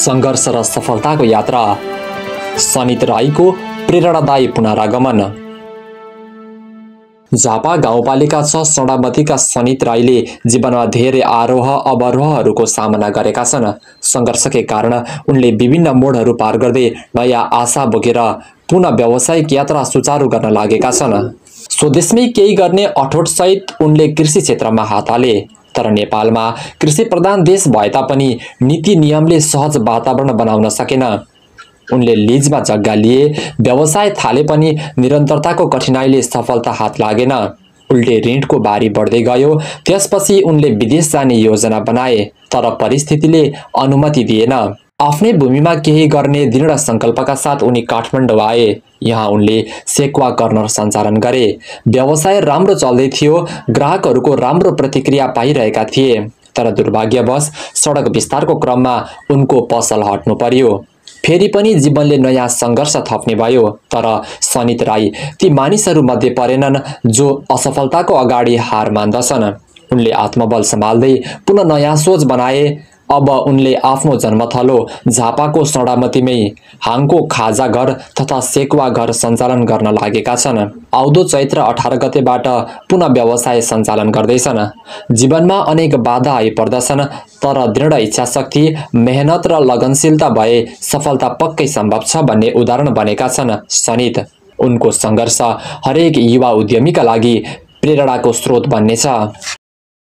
संघर्ष र सफलताको यात्रा, सनित राईको प्रेरणादायी पुनरागमन। झापा गाउँपालिका 6 सडामतीका सनित राईले जीवनमा धेरै आरोह अवरोहहरूको सामना गरेका छन्। संघर्षकै कारण उनले विभिन्न मोडहरू पार गर्दै नयाँ आशा बोकेर पुनः व्यावसायिक यात्रा सुचारू गर्न लागेका छन्। स्वदेशमै केही गर्ने अठोटसहित उनले कृषि क्षेत्रमा हात हाले। तर नेपालमा कृषि प्रधान देश भए तापनि नीति नियमले सहज वातावरण बनाउन सकेन। उनले लिजमा जग्गा लिए, व्यवसाय थाले पनि निरन्तरताको कठिनाइले सफलता हात लागेन। उल्टे ऋणको बारी बढ्दै गयो। त्यसपछि उनले विदेश जाने योजना बनाए, तर परिस्थितिले अनुमति दिएन। आफ्नै भूमिमा केही गर्ने दृढ सङ्कल्पका साथ उनी काठमाडौँ आए। यहाँ उनले सेक्वा कर्नर सञ्चालन गरे। व्यवसाय राम्रो चल्दै थियो, ग्राहकहरूको राम्रो प्रतिक्रिया पाइरहेका थिए। तर दुर्भाग्यवश सडक विस्तारको क्रममा उनको पसल हट्नु पर्यो। फेरि पनि जीवनले नयाँ सङ्घर्ष थप्ने भयो। तर सनित राई ती मानिसहरू मध्ये परेनन् जो असफलताको अगाडि हार मान्दछन्। उनले आत्मबल सम्हाल्दै पुनः नयाँ सोच बनाए। अब उनले आफ्नो जन्मथलो झापाको सडामतीमै हाङको खाजा घर तथा सेकुवा घर सञ्चालन गर्न लागेका छन्। आउँदो चैत्र 18 गतेबाट पुनः व्यवसाय सञ्चालन गर्दैछन्। जीवनमा अनेक बाधा आइपर्दछन्, तर दृढ इच्छाशक्ति, मेहनत र लगनशीलता भए सफलता पक्कै सम्भव छ भन्ने उदाहरण बनेका छन् सनित। उनको सङ्घर्ष हरेक युवा उद्यमीका लागि प्रेरणाको स्रोत बन्नेछ।